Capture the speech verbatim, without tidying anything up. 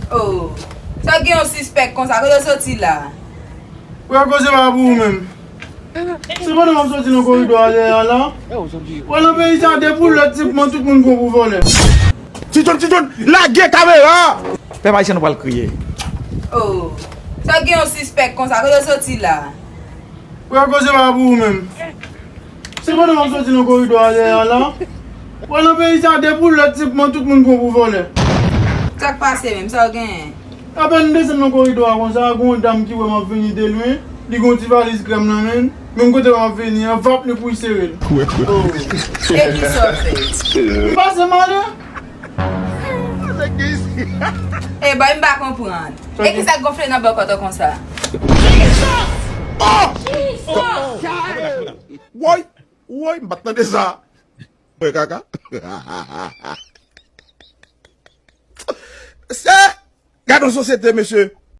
Oh, sa gen yon sispèk konsa, kote w soti la? Frè, koze pa pou ou menm. Se pandan m ap soti nan koridò a dèyè a la. Wè nan peyi sa, depi w lèd senpman tout moun pran w pou vòlè. Ti John, Ti John, lage kamera! Pèp ayisyen nou pral kriye. Oh, sa gen yon sispèk konsa, kote w soti la? Frè, koze pa pou ou menm. Se pandan m ap soti nan koridò a dèyè a la. Wè nan peyi sa, depi w lèd senpman tout moun pran w pou vòlè. Sa k pase menm? Sa w genyen? Apèn m desann nan koridò a konsa, gen yon dam ki wè m ap vini de lwen, li gen yon ti valiz krèm nan men l, menm kote m ap vini an, vap li pou l sere l. Oh. E kisa w fè? M pase m ale. E bay, m pa konprann. E kisa k gonfle nan bòkòt ou konsa? Woy, woy, m pa t tande sa. Mwen kaka. Se, gade yon sosyete, mesye.